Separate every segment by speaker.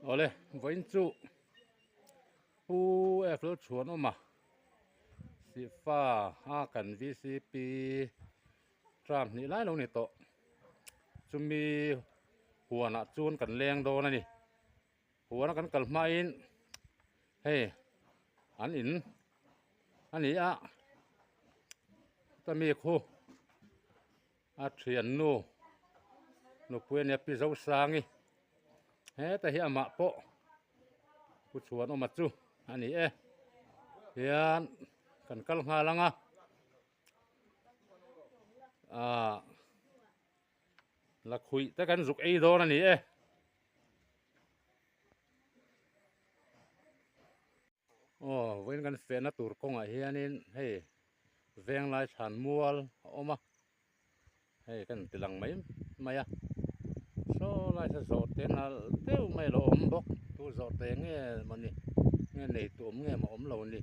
Speaker 1: Awle vawiin chu Pu F Lalchhuanawma Sihfa a kan VCP term hnih lai lo ni tawh chumi huanah chuan kan leng dawn a ni huana kan kal hmain hei an in a ni a chutami khu. A thiannu nupui ania Pi Zosangi heta hi amah pawh Pu Chhuanawma chu a ni e hian kan kal nghal ang a ah lakhuih te kan zuk ei dawn a ni e. Aw vawiin kan fehna tur kawngah hianin hei venglai thlan mual a awm a hei kan ti lang mai mai a saw lai saw zawh te nalh deuh mai a lo awm bawk tu zawh te nge mawni nge nei tu awm nge maw awm lo ni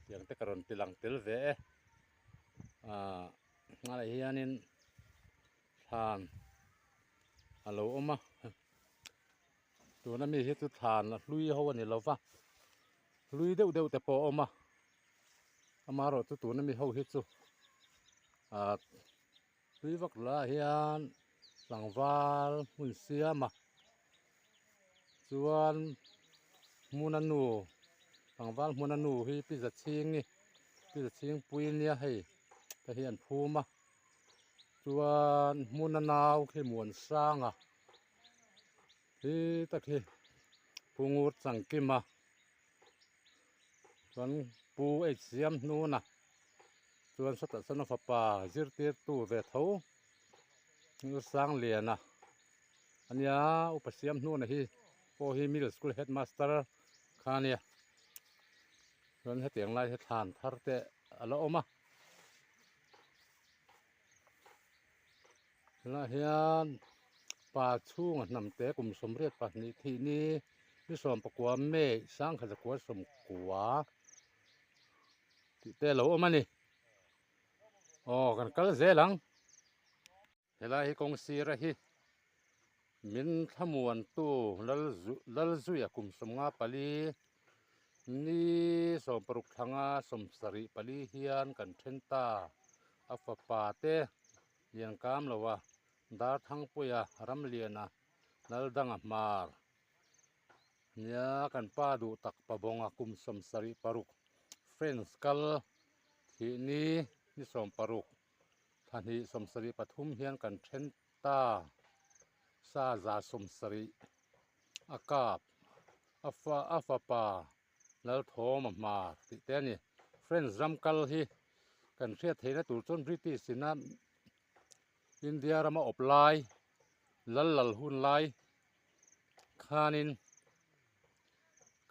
Speaker 1: tiang te ka rawn ti lang tel ve e ah hnaiah hianin thlan a lo awm a. Tuna mi hi chu thlan a hlui ho a ni lo va, hlui deuh deuh te pawh a awm a, amaherawh chu tuna mi ho hi chu ah hlui vak lah hian tlangval hmun siam a chuan hmuna nu tlangval hmuna nu hi pi Zachhingi pi Zachhingpui nia hei te hi an phum a chuan hmuna nau khi Muansanga. Hi tak hi Pu Ngur Changkima chuan Pu H Siam Hnuna chuan sawtah chuan a fapa zirtirtu ve tho Ngursangliana a nia Upa Siam Hnuna hi pawh hi Middle School Headmaster kha a nia chuan hetiang lai hi thlan thar te a la awm a. Tunah hian pa chhunga hnamte kum 82 thih ni ni 19 May 1990 tih te a lo awm a ni. Aw kan kal zel ang. Helai hi kawng sira hi min thlamuantu Lalzuia kum 54 ni 60 thlanga 74 hian kan then ta a fapa te Liankam loa Darthangpuia Ramliana Laldanga Hmar nia kan pa duh tak Pabawnga kum 76 Friends kal thih ni ni 60 thla hnih 73 hian kan then ta sa 70 a kap a fa a fapa Lalthawma Hmar tih te a ni. French ram kal hi kan hriat theihna tur chuan British ina India rama awp lai lal lal hun lai khanin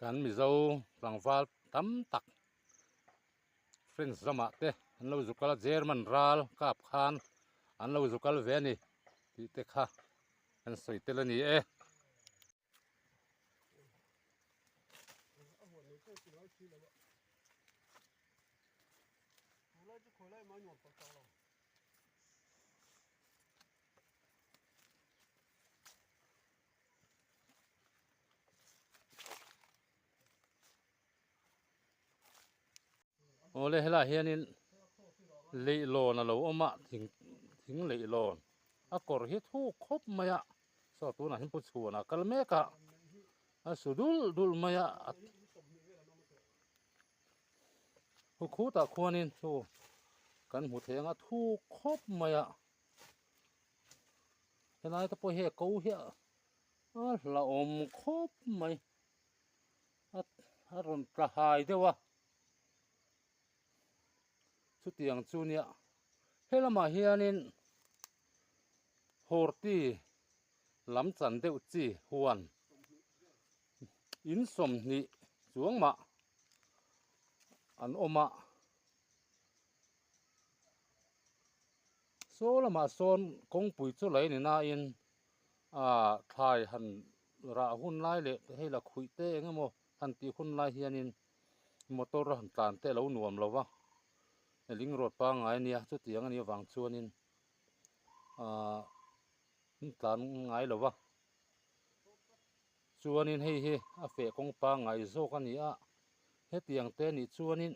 Speaker 1: kan Mizo tlangval tam tak French ramah te an lo zu kal a, German ral kap khan an lo zu kal ve a ni tih te kha kan sawi tel a ni e. Awle helaiah hianin leihlawn a lo awm a thing thing leihlawn a kawr hi thuk khawp mai a saw tunah hian pu chhuanah a kal mek a a su dul dul mai a khu khutah khuanin chu kan hmu thei ang a thuk khawp mai a helai te pawh hi a ko hi a hlauhawm khawp mai. A rawn tla hai deuh a chutiang chu nia he lamah hianin horti lam chan deuh chi huan in 20 chuang mah an awm a saw lamah sawn kawngpui chu lei ni nain ah thlai han rah hun lai leh hei la khuih te eng emaw han tih hun lai hianin motor a han tlan te a lo nuam lo va ling road pangngai a nia chutiang a nih avang chuanin ah an tlan ngai lo va. Chuanin hei hi a feh kawng pangngai zawk a ni a, hetiang te nih chuanin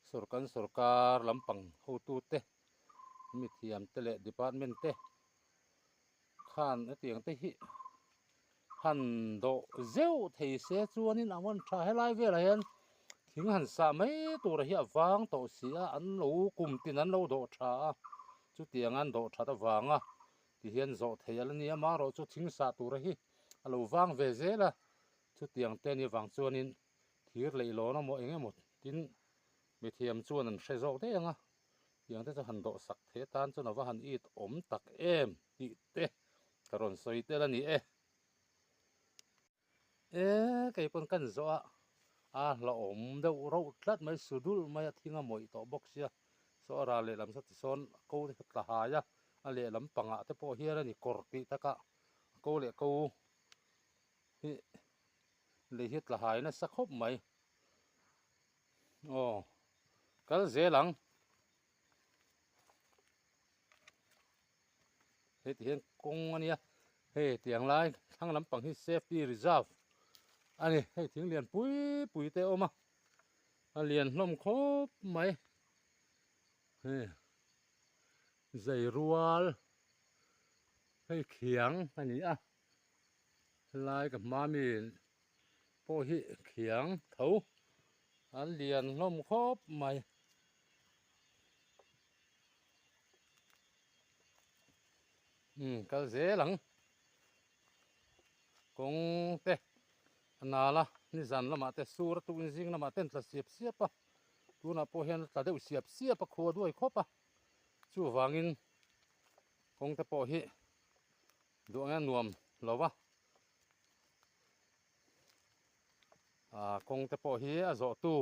Speaker 1: sawrkan sawrkar lampang hotute mithiam te leh department te khan hetiang te hi han dawh zeuh thei se chuanin a ngawn tha helai velah hian thing han sah mai tur hi a vang tawh si a an lo kum tin an lo dawh tha a chutiang an dawh that avanga ti hian zawh thei a la ni a amaherawh chu thing sah tura hi a lo vang ve zel a chutiang te ni vang chuanin thir leh lawn emaw eng emaw tin mithiam chuan an hre zawk daih ang a tiang te chu han dawh sak thei atan chuan a va han it awm tak em tih te ka rawn sawi tel a ni e. E kei pawn kan zawh a a hlauhawm deuh rauh tlat mai su dul mai a thing a mawih tawh bawk sia saw a ral lehlam saw tisawn a ko te kha tla hai a a lehlam pangah te pawh hian a ni kawr tih takah a ko leh ko hi lei hi tla hai nasa khawp mai aw kal zel ang hei ti hian kawng a nia hei tiang lai thlang lampang hi safety reserve a ni hei thing lian pui pui te a awm a a lian hlawm khawp mai hei zai rual hei khiang a ni a helai ka hma mi pawh hi khiang tho an lian hlawm khawp mai. Umm kal zel ang kawng te a nal a nizan lamah te sur a tukin zing lamah te an tla siap siap a tunah pawh hian a tla deuh siap siap a khua duai khawp a chuvangin kawng te pawh hi duh ang hian nuam lo va ah kawng te pawh hi a zawh tu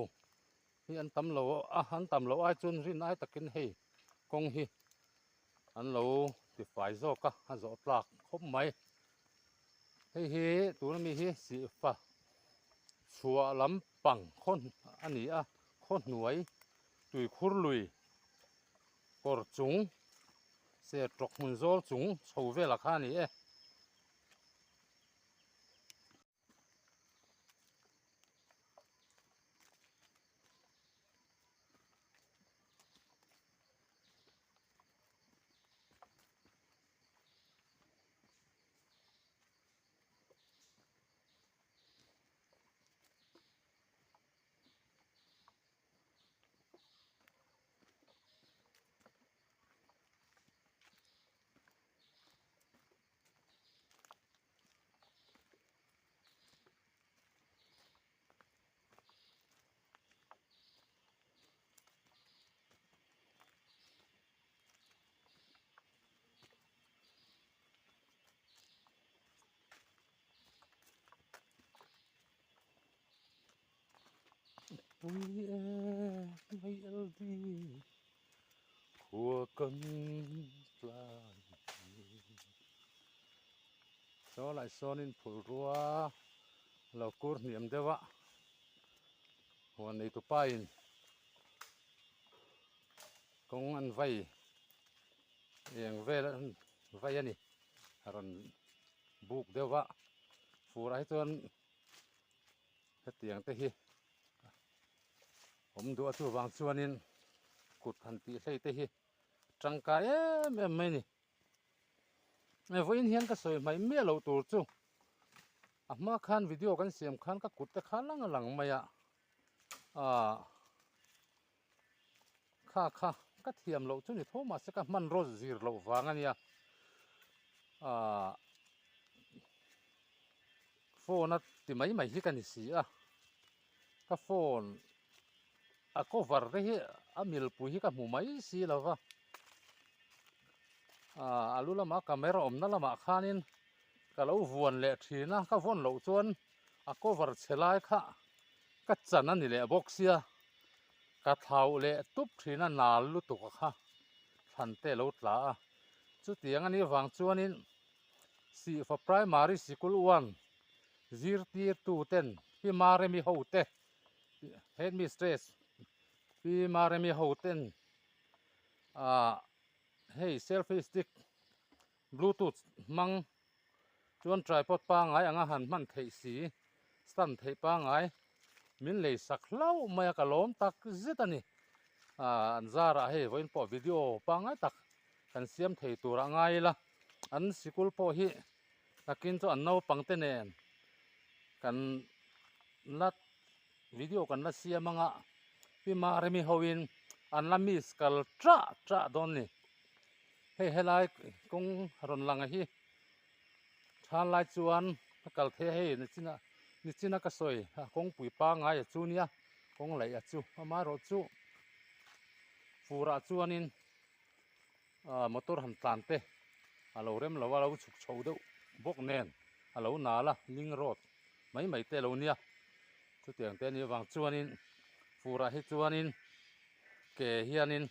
Speaker 1: hi an tam lo a an tam loh ai chuan rin ai takin hei kawng hi an lo tifai zawk a a zawh tlak khawp mai hei hi tuna mi hi sihfa chhuah lampang khaw a ni a khaw hnuai tuikhur lui kawr chung sertawk hmun zawl chung chho velah kha a ni e. Pui e mai LD khua kan tlai Saw lai sawnin phul rua lo kur hniam deuh a huan nei tupa in kawng an vai eng vel an vai a ni a rawn buk deuh a fur ah hi chuan hetiang te hi awm duh a chuvang chuanin kut han tih hlei te hi tangkai em em mai a ni. Hei vawiin hian ka sawi hmaih miah loh tur chu a hma khan video kan siam khan ka kut te kha lang a lang mai a ah kha kha ka thiam loh chu ni tho mahse ka hmanraw zir loh vang a nia ah phone a ti mai mai hi ka ni si a ka phone a cover te hi a milpui hi ka hmu mai si lo va ah a lu lama camera awmna lamah khanin ka lo vuan leh thin a ka vawn loh chuan a cover chhe lai kha ka chan a ni leh bawk sia ka thlauh leh tup thin a nal lutuk a kha thlan te a lo tla a chutiang a nih vang chuanin Sihfa Primary Sikul 1 zirtirtu ten Pi Maremi ho te Headmistress Pi Maremi ho ten ah hei selfie stick bluetooth hmang. Chuan tripod pangai anga han hman theih si, stand theih pangai min lei sak hlauh mai a, ka lawm tak zet a ni. Aaa an zarah hei vawiin pawh video pangai tak kan siam thei tur a ngai ila, an sikul pawh hi nakin chu an naupang te nen kan la video kan la siam anga pi Maremi hoin an la miss kal ṭah ṭah dawn ni. Hei helai kawng rawn lang a hi than lai chuan a kal thei a hei nichina nichina ka sawi a kawngpui pangai a chu nia kawng laih a chu amaherawh chu furah chuanin ah motor han tlan te a lo rem lo a lo chhuk chho deuh bawk nen a lo nal a ling road mai mai te a lo nia chutiang te a nih avang chuanin furah hi chuanin ke hianin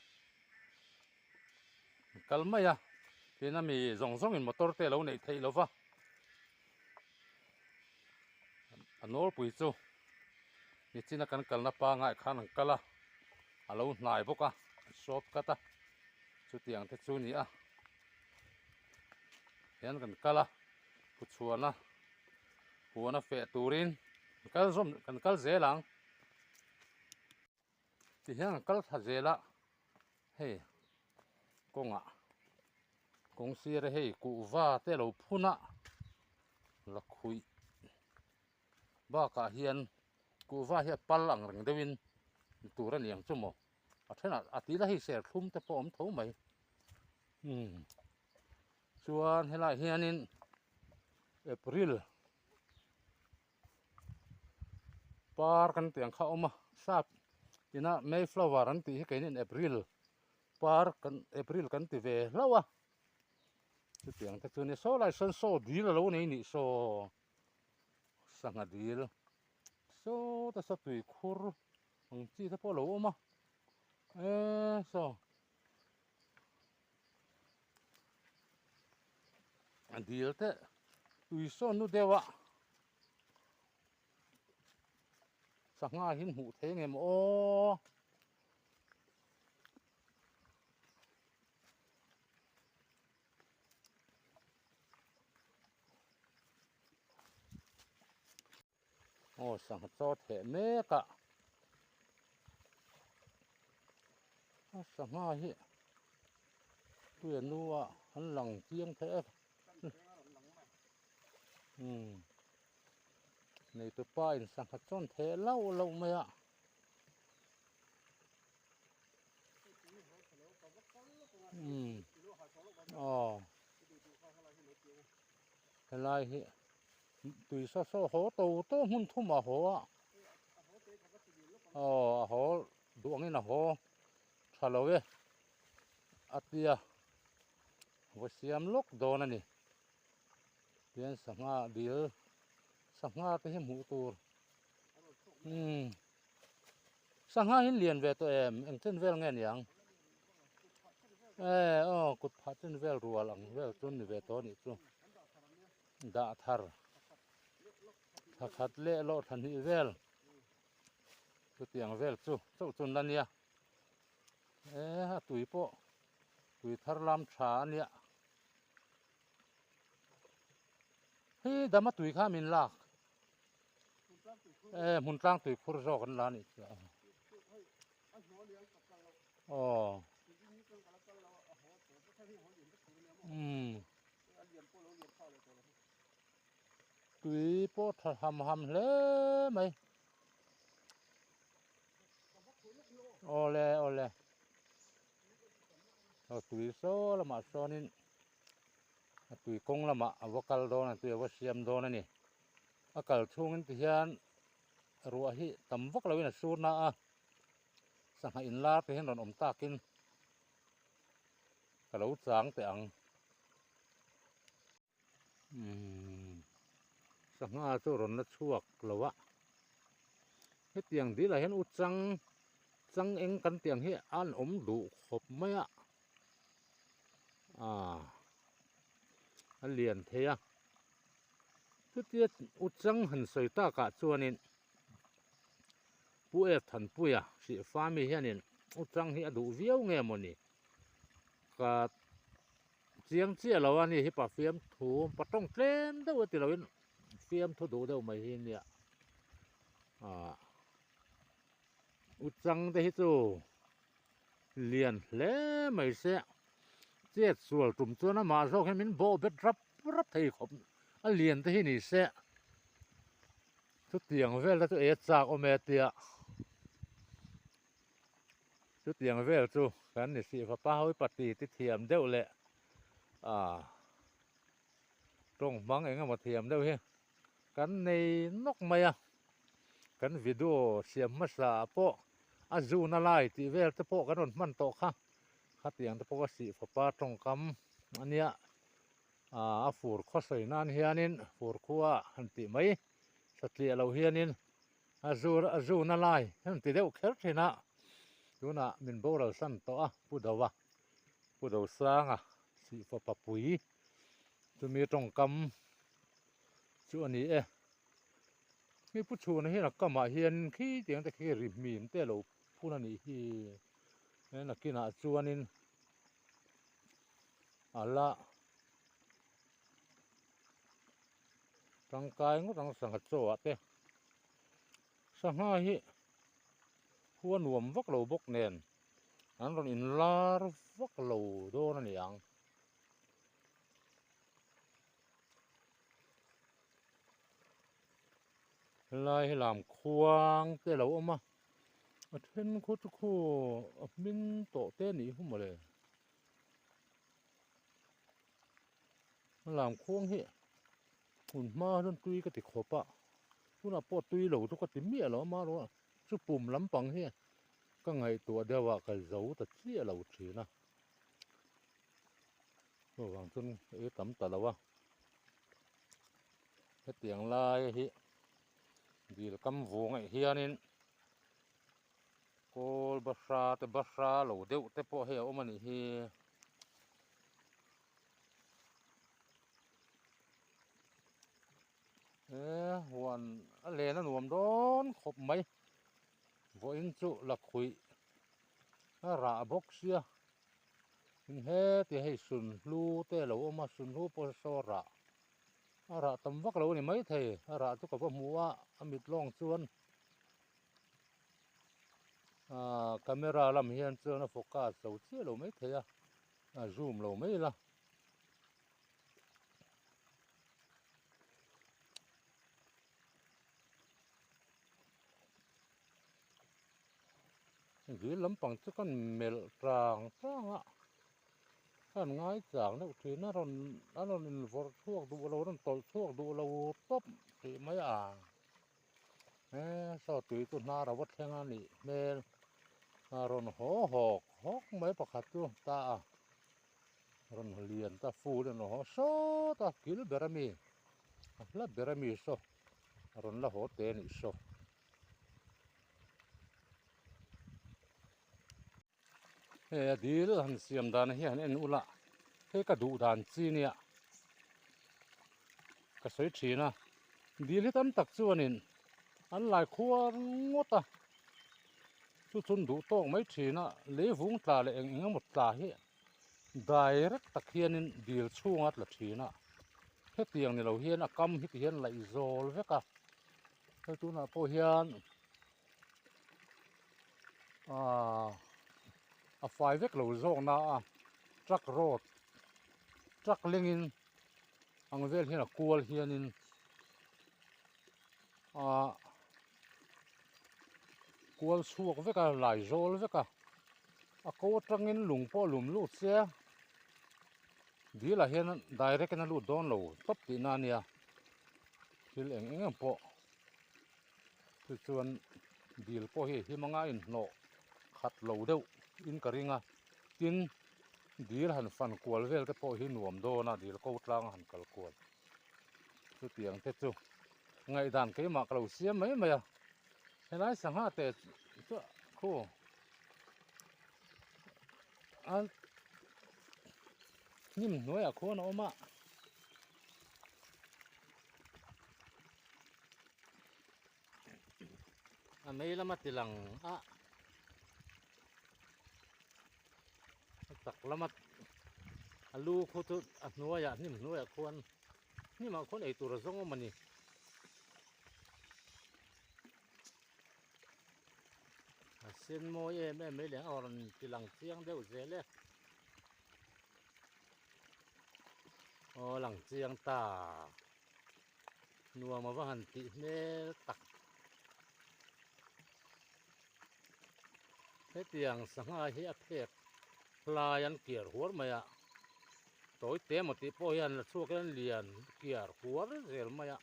Speaker 1: kal mai a tin a mi zawng zawngin motor te a lo neih theih lova a nawlpui chu nichina kan kalna pangai khan an kal a a lo hnai bawk a short cut a chutiang te chu a ni a hian kan kal a kutchhuahna huana feh turin kan kal zawm kan kal zel ang ti hian kan kal thla zel a hei kawngah kawng sir a hei kuhva te a lo phun a lakhuih bakah hian kuhva hi a pal ang reng deuhin tur a ni ang chu maw a thenah a tila hei serthlum te pawh a awm tho mai umm chuan helaiah hianin April par kan tih ang kha a awm a sap ina mayflower an tih hi keinin April par kan April kan ti ve hlauh a chutiang te chu a ni saw lai sawn saw dil a lo nei nih saw sangha dil saw te saw tui khur ang chi te pawh a lo awm a eee saw a dil te tui sawn nu deuh a sangha hi hmuh theih ang em aw. Aw sangha chaw theh mek a a sangha hi tui a nu a an lang chiang thei e umm neitu pa in sangha chawn theh lauh lauh mai a. Umm aw helai hi tui saw saw haw to to hmun thum a haw a aw a haw duh angin a haw tha lo e a tia va siam lawk dawn a ni tihian sangha dil sangha te hi hmuh tur umm. Sangha hi lian ve tawh em? Eng chen vel nge niang? E aw kut phah chen vel rual ang vel chu ni ve tawh anih chu. Dah thar. Thla khat leh lawh thla hnih vel. Chutiang vel chu chauh chun la nia. E a tui pawh tui thar lam tha a nia. Hei dama tui kha min lak. E hmun tlang tui khur zawk an la anih chu aw umm tui pawh tha ham ham hle mai awle awle aw tui saw lamah sawnin a tui kawng lamah a va kal dawn a tui a va siam dawn a ni. A kal chhungin ti hian ruah hi tam vak loin a sur na a, sangha inlar te hian rawn awm takin ka lo chang teh ang. Umm sangha chu rawn la chhuak lo a, hetiang dilah hian u chang chang eng kan tih ang hi an awm duh khawp mai a, aaa a lian thei a. Chutia u chang han sawi takah chuanin Pu Ef Thanpuia Hrihfami hianin u chang hi a duh viau nge mawni ka Chiang chiah lo a ni hi pa fiamthu pa tawng tlem deuh a ti lo in fiamthu duh deuh mai hi nia ah u chang te hi chu lian hle mai se chet sual tum chuan amah zawk hian min bawh bet rap rap thei khawp a lian te hi ni se chutiang vel te chu e chak awm e tia. Chutiang vel chu kan ni sih fapa hawi pati ti thiam deuh leh ah tawng hmang eng emaw thiam deuh hi kan nei nawk mai a, kan video siam hmasa ah pawh a zun a lai tih vel te pawh kan rawn hman tawh kha, khatiang te pawh ka sih fapa tawngkam a nia ah a fur khaw sawi nan hianin fur khua han tih mai satliah loh hianin. A zur a zun a lai heng ti deuh kher thin a, tunah min boral san tawh a Pu Dova, Pu Dosanga Sihfa Papui chumi tawngkam chu a ni e. Hei Pu Chhuna hian a kamah hian khi tiang te khi ri hmim te a lo phun a nih hi, he nakinah chuanin a la tangkai ngawt ang sangha chaw ah te sangha hi khua nuam vak lo bawk nen an rawn in lar vak lo dawn a ni ang. Helai hi lam khuang te a lo awm a a then khaw chu khaw a hming tawh te a nih hi mawle. Lam khuang hi hun hma chuan tui ka ti khawp a tunah pawh tui lo chu ka ti miah lo ama erawh chu pum lampang hi ka ngaihtuah deuh a ka zo ta chiah lo thin a chuvang chuan ei tam ta lo a hetiang lai hi dil kam vung ah hianin kawl bahra te bahra lo deuh te pawh hei a awm a nih hi. He huan a len a nuam dawn khawp mai vawiin chu lakhuih a rah bawk sia tin heti hei sunhlu te a lo awm a sunhlu pawh saw rah a rah tam vak lo a ni maithei a rah chu ka va hmu a a mit lawng chuan ahh camera lam hian chuan a focus lo chiah lo maithei a. A zoom lo mai ila. Dil lampang chu kan melh tang tang a, kan ngai chang deuh thin a rawn a rawn invawrh chhuak duh lo a rawn tawlh chhuak duh lo tawp tih mai a he saw tui chu hnar a va thleng a nih hmel. A rawn haw hawk hawk mai pakhat chu ta a rawn lian ta ful in a rawn haw sawt a kil ber ami a hla ber ami saw a rawn la haw te anih saw. Hei a dil han siam dan hi han en ula hei ka duh dan chi nia ka sawi thin a dil hi tam tak chuanin an lai khuar ngawt a chu chun duh tawk mai thin a lei vung tla leh eng eng emaw tla hi direct tak hianin dil chhunga tla thin a hetiang ni lo hian a kam hi ti hian laih zawl vek a hei tunah pawh hian. Aaa a fai vek lo zawk na a truck road truck lengin ang vel hian a kual hianin aaa kual chhuak vek a lai zawl vek a a ko atangin lung pawh a lum lut se dil ah hian direct in a lut dawn lo tawp tihna a nia thil eng eng em pawh. Chu chuan dil pawh hi him anga inhnawh khat lo deuh in ka ring a, tin dil han fan kual vel te pawh hi nuam dawn a dil ko tlang a han kal kual chutiang te chu ngaihdan keimah ka lo siam mai mai a helai sangha te chu khu a hnim hnuaiah khuan a awm a. A mei lama ti lang a a chak lama. A lu khu chu a hnuaiah hnim hnuaiah khuan hnimah khuan eitur a zawng awm a ni. A sen mawi em em mai leh a rawn ti lang chiang deuh zel e. Aw lang chiang ta. Nuam a va han tih hmel tak. Hetiang sangha hi a phek hlai an kiar huar mai a, tawi te emaw tih pawh hian la chhuak hian lian kiar huar zel mai a,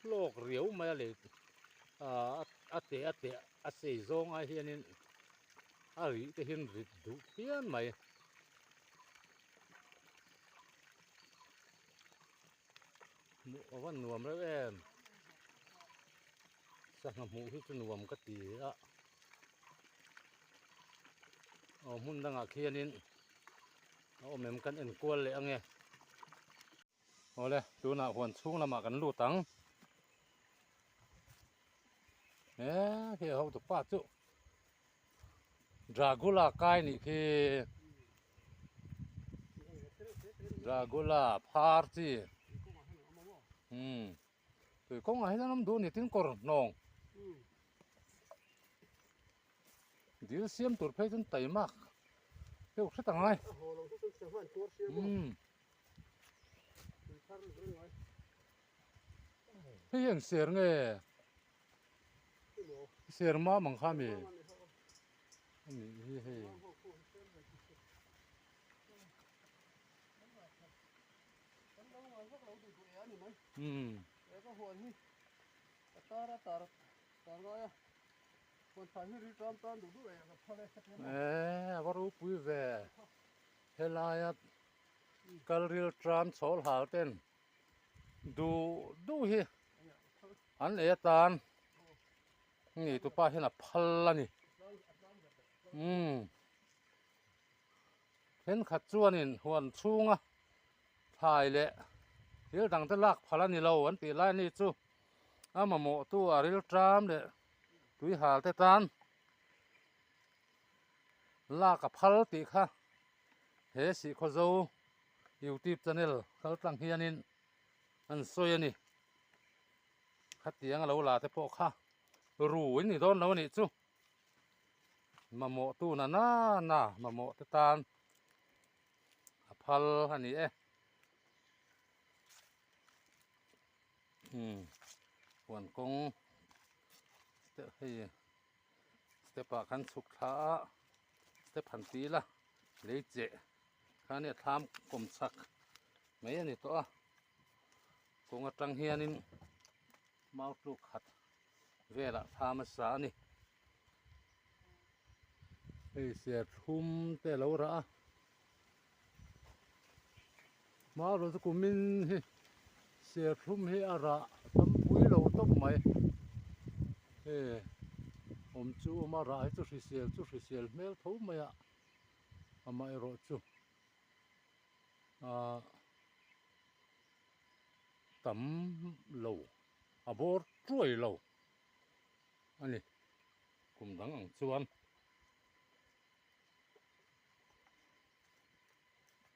Speaker 1: hlawk riau mai a lei ah a teh a teh a sei zawng ai hianin a rih te hian rit duh phian mai. Hmuh a va nuam reuh em. Sangha hmuh hi chu nuam ka ti a. Aw hmun dangah khianin a awm em kan enkual leh ange. Awle tunah huan chhung lamah kan lut ang. He khi a hotu pa chu Dragula kai nih khi Dragula phar chi umm tui kawngah hian an awm duh a ni tin kawr hnawng dil siam tur phei chuan taimak deuh hret ang ai umm hei hi eng ser nge. Ser mam ang kha mi ani hi hei umm eh a va ropui ve helaia kal ril tram chhawl hal ten duh duh hi an ei atan ngei tupa hian a phal a ni umm thenkhat chuanin huan chhunga thlai leh thil dang te lak phal a ni lo an tih lai ni chu a mamawh tu a ril ṭam leh tui hal te tan lak a phal tih kha he Sihkhawzo youtube channel kal tlang hianin an sawi a ni khatiang a lo la te pawh kha ru in ni dawn lo a nih chu mamawh tu na na na mamawh te tan a phal a ni e umm huan kawng step hei step ah khan chhuk thla a step han ti ila lei cheh Khani a thlam kawm chak mai a ni tawh a, kawng atang hianin mau tluk khat velah thlam a sa a ni. Hei serthlum te a lo rah a, mau rawh chu kumin hi serthlum hi a rah tam pui lo tawp mai, hei awm chu awm a rah hi chu hrisel chu hrisel hmel tho mai a. Amaherawh chu ahh tam lo a bawr tuai lo a ni kum dang ang chuan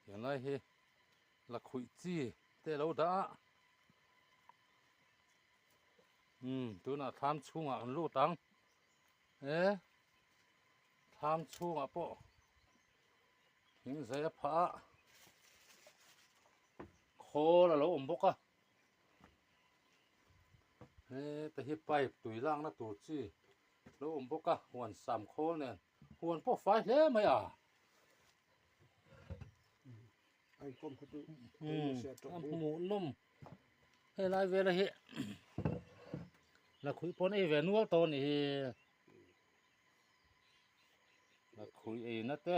Speaker 1: helai hi lakhuih chi te a lo dah a umm tunah thlam chhungah kan lut ang e. Thlam chhungah pawh thing zai a phah a, khawl a lo awm bawk a, heta hi pipe tui lakna tur chi a lo awm bawk a, huan sam khawl nen huan pawh fai hle mai a. A hmuh nawm helai vela hi lakhuih pawn ei ve nual tawh a nih hi. Lakhuih eina te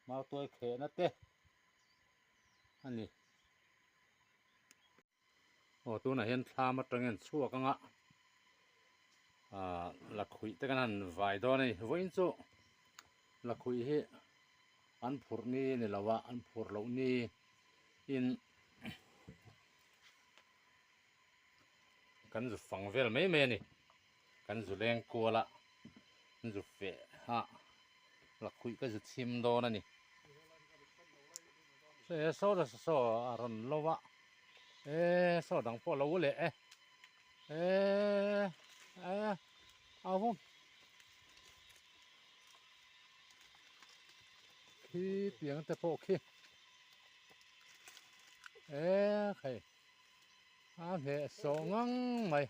Speaker 1: mautuai khehna te a ni. Aw tunah hian thlam atangin an chhuak anga ah lakhuih te kan han vai dawn a ni. Vawiin chu lakhuih hi an phurh ni a ni lo a an phurh loh ni in kan zu fang vel mai mai a ni. Kan zu leng kual a, an zu feh a, lakhuih ka zu chhim dawn a ni. E saw la saw a rawn lo a e saw dang pawh a lo leh e e e a vawm khi tiang te pawh khi e hei a hneh sawh ngang mai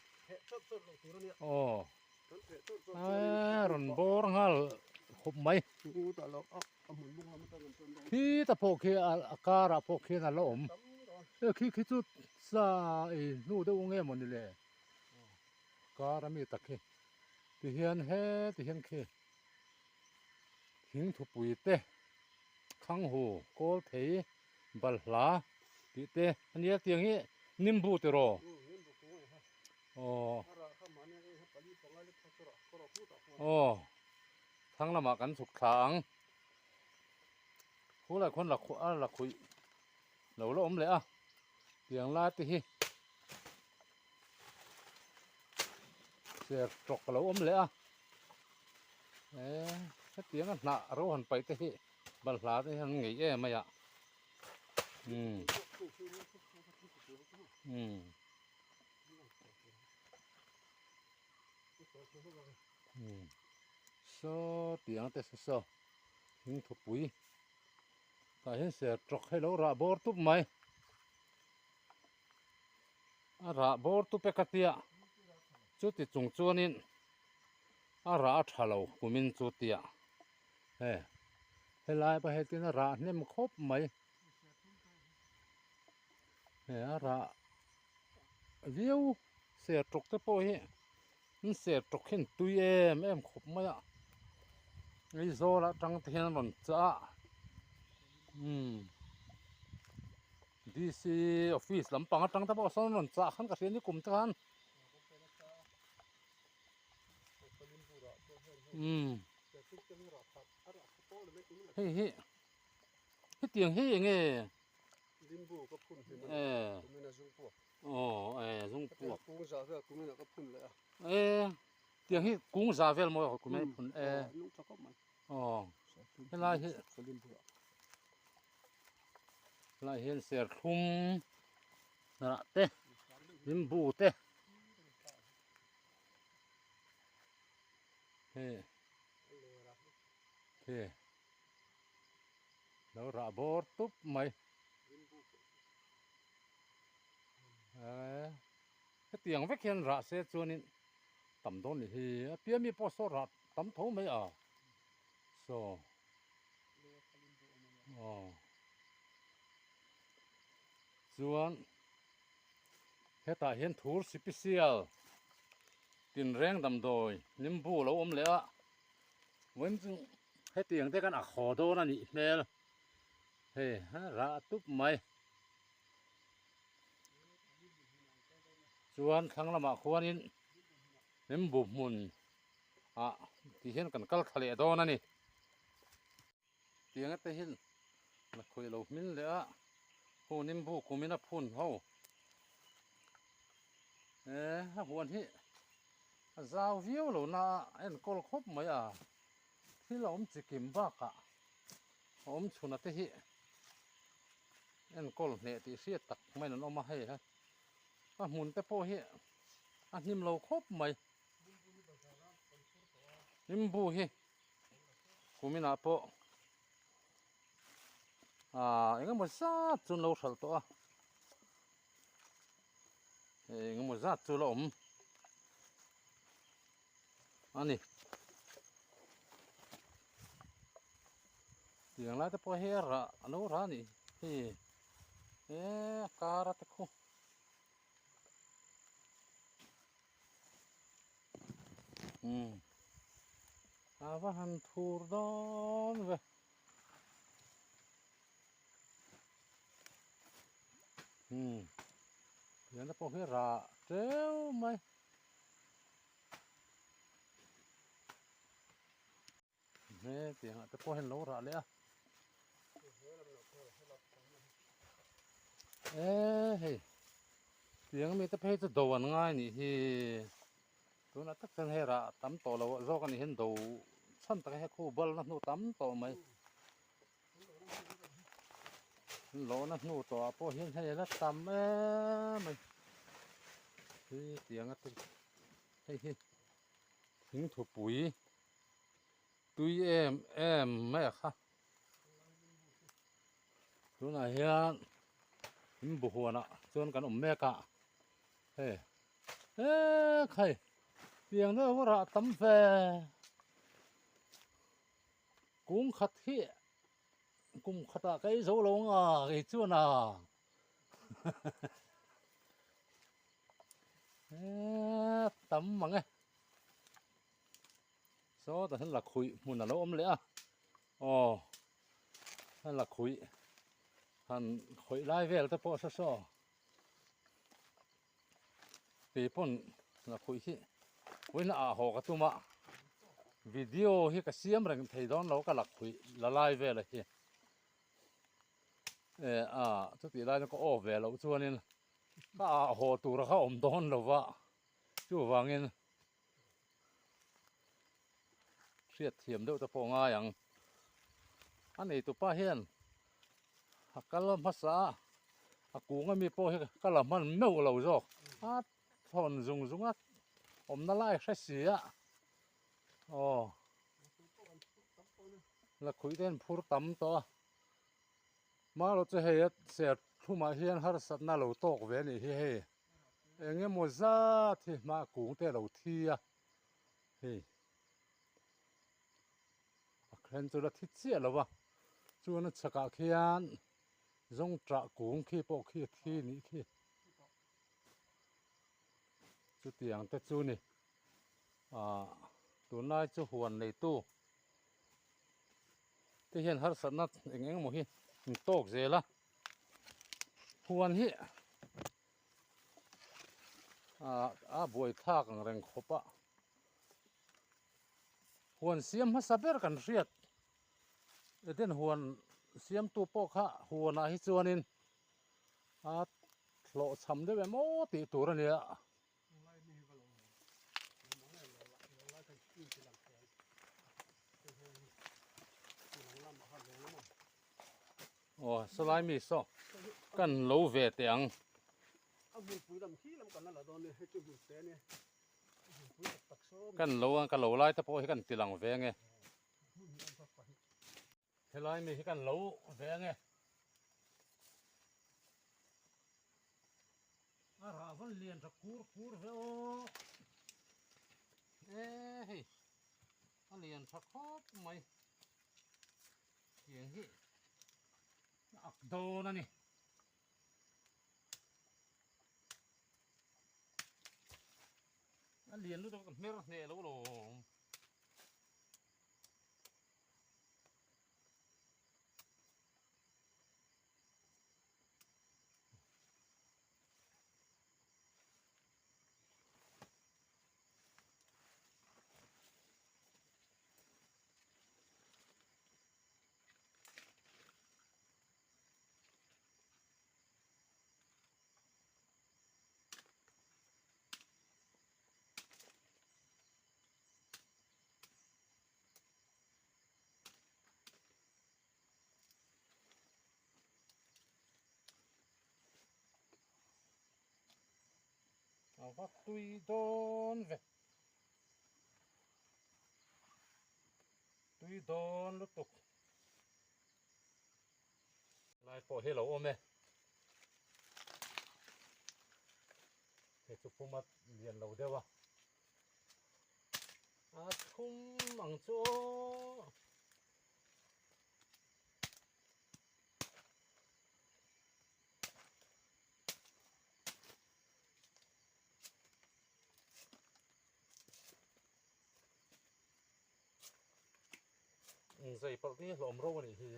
Speaker 1: aw a rawn bawr nghal khawp mai. Khita pawh khi a karah pawh khian a la awm e khi khi chu sa ei hnu deuh nge mawni le kar ami tak khi tihian heti hian khi thing thupui te khanghu kawl thei balhla tih te ania tiang hi nimbu tiraw aw aw. Thlang lamah kan chhuk thla ang. Khulai khuan la a la khuih lo la awm leh a. Tiang lai te hi ser tawk a lo awm leh a. Eh hetiang a hnah ro han paih te hi balhla te hi an ngei em mai a. Umm umm. Saw tiang te saw saw hing thupui tah hian ser tawk hei lo rah bawr tup mai a rah bawr tup e ka tia chuti chung chuanin a rah a tha lo kumin chu tia he helai pawh hei tin a rah hnem khawp mai he a rah viau ser tawk te pawh hi. In ser tawk hian tui em em khawp mai a Aizawl atang te hian a rawn chah a umm D C office lampang atang te pawh sawn an rawn chah khan ka hria ni kum te khan umm hei hi hetiang hi eng nge eh. Aw e zung puak.
Speaker 2: Kung za vel kum ina ka phun leh a.
Speaker 1: E tiang hi kung za vel maw kum ina phun e.
Speaker 2: Nung tha khawp mai.
Speaker 1: Aw helai hi helai hian serthlum rah te limbu te he he lo rah bawr tup mai. Hetiang vek hian rah se chuanin tam dawn ni hi a pian mi pawh saw rah tam tho mai a saw aw chuan hetah hian thur sipisial tinreng damdawi nimbu a lo awm leh a vawiin chu hetiang te khan a haw dawn a nih hmel hei rah tup mai. Chuan thlang lamah khuanin limbu hmun ah ti hian kan kal thla leh dawn a ni. Tiang ate hi la khawih lo hmin leh a hu nimbu kumin a phun ho eh a huan hi a zau viau lo na a enkawl khawp mai a thil a awm chikim bakah a awm chhun ate hi. Enkawl hneh tih hriat tak maiin an awm a hei a hmun te pawh hi a hnim lo khawp mai nimbu hi kuminah pawh ah eng emaw zat chu an lo hralh tawh a eng emaw zat chu la awm a ni. Tiang lai te pawh hi a rah a lo rah a nih hi e a kar a te khu umm a va han thur dawn ve umm tiang te pawh hi a rah teuh mai. He tiangah te pawh hian lo rah leh a. E hei tiang mi te phei chu do an ngai nih hi tunah tak chuan hei rah tam tawh lo zawk a nih hian do chhan tak hi khu bal na hnu tam tawh mai. Lawhna hnu tawhah pawh hian hei a la tam em mai. Hi tiang a hei hi thingthupui tui em em mai a kha. Tunah hian in bu huanah chuan kan awm mek a hei eee khai tiang deuh a rah tam ve kung khat hi kum khatah ka ei zo lo ang a kei chuan a eee tam mang e sawtah hian lakhuih hmun a lo awm leh a aw a lakhuih han khawih lai vel te pawh saw saw keipawn lakhuih hi vawiin ah haw ka tum a video hi ka siam reng thei dawn lo ka lakhuih la lai vel a hi eh a chutih lai ka off ve loh chuanin ka ah haw tur kha awm dawn lo va chuvangin hriat thiam deuh te pawh ngai ang a neitupa hian a kal hmasa a a kung ami pawh hi ka la hman meuh lo zawk a thawn zung zung a awmna lai hre si a aw lakhuih te an phur tam tawh a marawh chu hei a serthlumah hian harsatna lo tawk ve a nih hi hei. Eng emaw zat hi hma kung te a lo thi a, hei a then chu la thi chiah lo va, chuan a chhakah khian zawngṭah kung khi pawh khi a thi nih khi, chutiang te chu ni ah tunlai chu huan neitu te hian harsatna eng eng emaw hi an tawk zel a, huan hi. A buai thlak ang reng khawp a huan siam hmasa ber kan hriat Eden huan siamtu pawh kha huanah hi chuanin a hlawhchham deuh em aw tih tur a nia. Aw sawlai mi saw kan lo ve teh ang.
Speaker 2: A hmunpui lam khi lam kan la la dawn nia hei chu hmun te ania a hmunpui tak tak saw
Speaker 1: Kan lo a ka lo lai te pawh hi kan ti lang ve ange. Helai mi hi kan lo ve ange. A rah vawn lian tha kur kur ve aw. E hei a lian tha khawp mai. Tiang hi a ak dawn a ni. A lian lutuk a ka hmer hneh lo lawm. A va tui dawn ve. Tui dawn lutuk. Lai pawh hi lo awm e. Hei chu puma lian lo deuh a. A thum ang chu aw. Zai palh te hi hlawm ro a nih hi.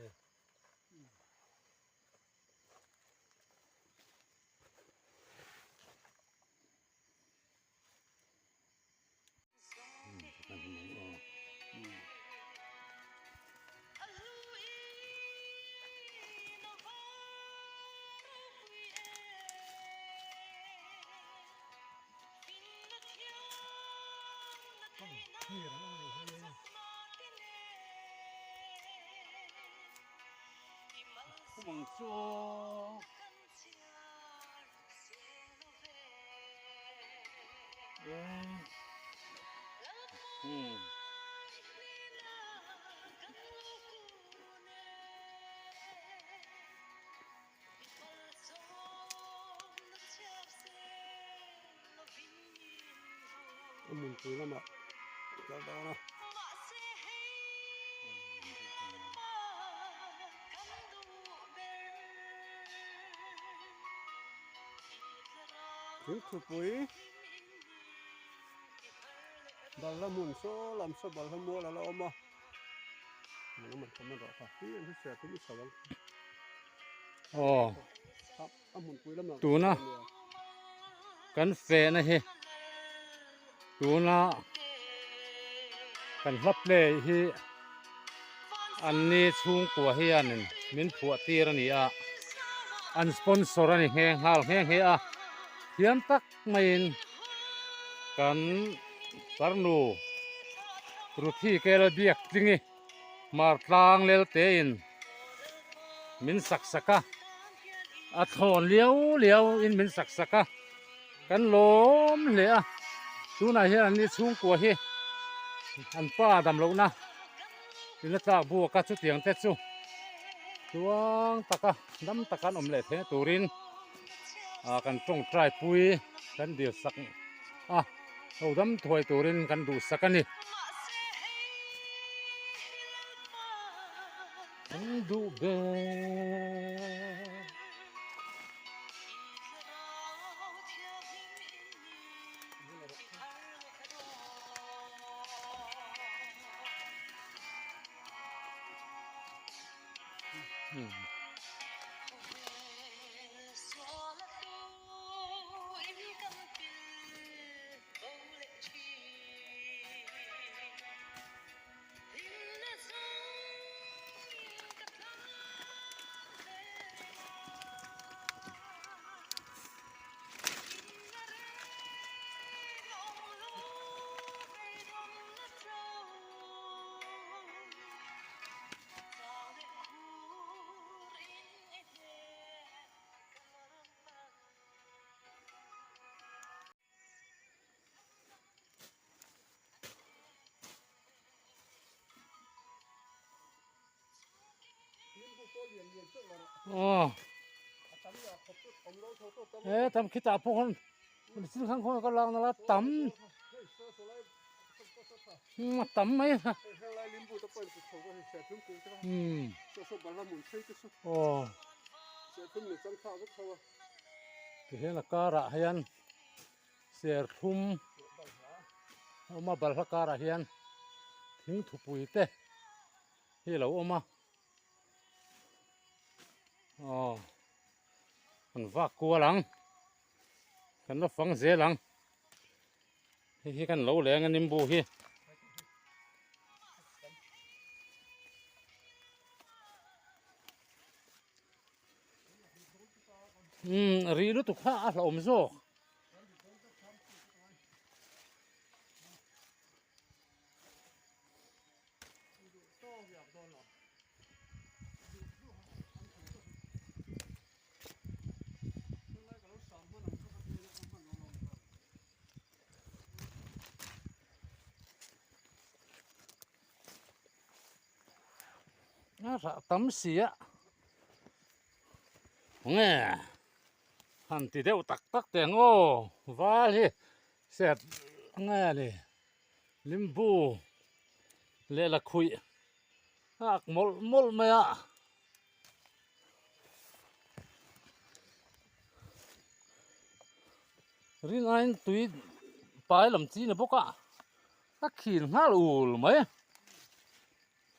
Speaker 1: awm ang chu aw. Hmm.
Speaker 2: A hmunpui lamah kal dawn a. Thingthupui balhla hmun saw lam saw balhla mual a la awm a.
Speaker 1: Aw tuna kan fehna hi tuna kan hla play hi an ni chhungkua hianin min phuah tir a ni a an sponsor a ni nghe nghal nghe nghe a thiam tak maiin kan farnu Ruthi Kela biak tlingi mar tlang lel tein min sak sak a a thlawn liau liau in min sak sak a kan lawm hle a tunah hian an ni chhungkua hi an pa dam lohna in a tlak buak a chutiang te chu tluang taka dam taka an awm leh theihna turin ah kan tawngtai pui kan dil sak a ho dam thuai turin kan duhsak a ni. Kan duh ber. Hmm. Aw he tam khitah pawh khawn thil hrang hrang ka lak nala tam a tam mai a umm aw tihian a karah hian serthlum a awm a balhla karah hian thingthupui te hi a lo awm a aw kan vak kual ang kan la fang zel ang hei hi kan lo leng a nimbu hi. Umm ri lutuk kha a hlauhawm zawk. A rah tam si a nge han ti deuh tak tak teh ang aw val hi set nge ni limbu leh lakhuih a ak mawlh mawlh mai a. Ringain tui pai lam chi ni bawk a a khil nghal ul mai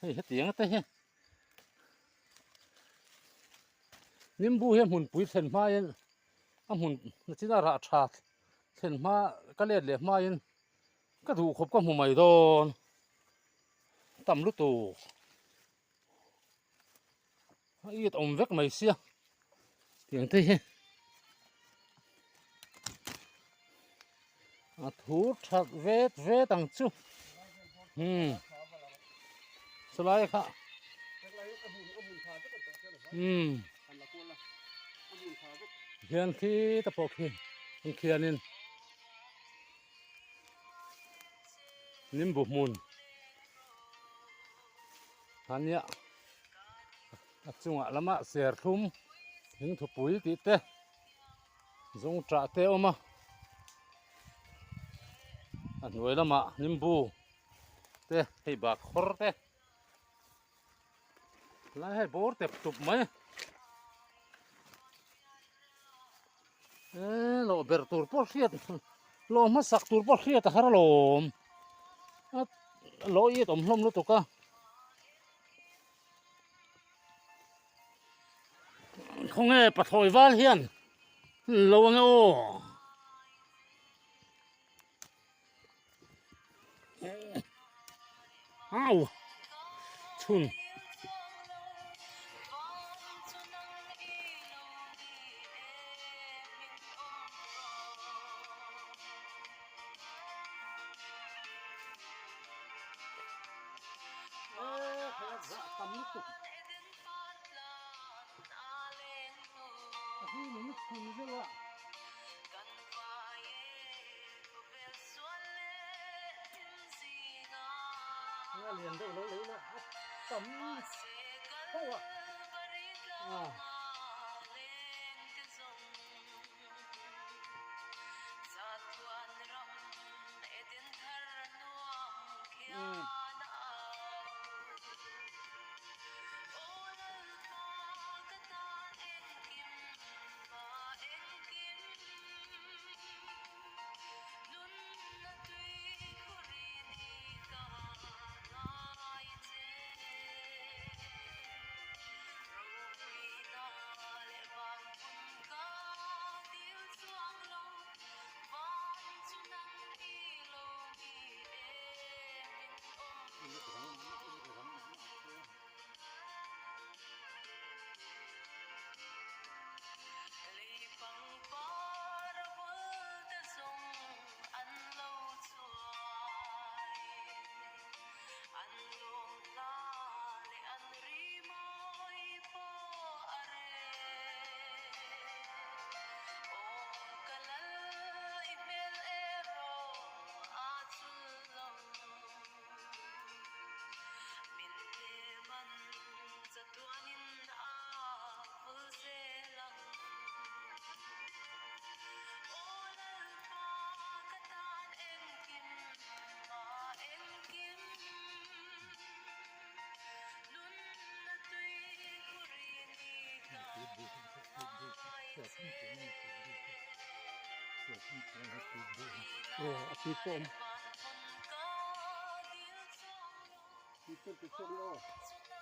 Speaker 1: hei hetiang te hi nimbu hi a hmunpui thlen hmain a hmun nachina rah tha thlen hma ka let leh hmain ka duh khawp ka hmu mai dawn tam lutuk. A it awm vek mai sia tiang te hi a thur that vet vet ang chu hmm chulai kha hmm. Hian khi te pawh khi an khianin nimbu hmun ania a chungah lamah serthlum thingthupui tih te zawngṭah te a awm a a hnuai lamah nimbu te hei bakhawr te. Lai hei bawr tep tup mai e lawh ber tur pawh hriat lawh hmasak tur pawh hriat a har alawm a lawh i awm hlawm lutuk a khawnge pathlawi val hian lo ange aw. Au chhun A lian deuh lo lei la a tam tho a ah.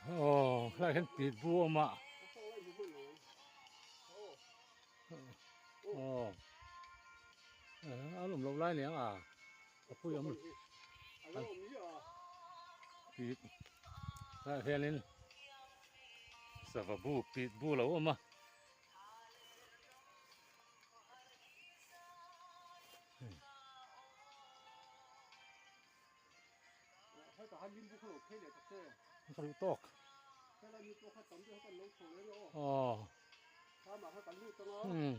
Speaker 1: Aw helaiah hian pit bu a awm a aw a lawm loh lai aniang a a pui awm pit helaiah hianin sava bu pit bu a lo awm a. Ka duh tawk. Aw. Hmm.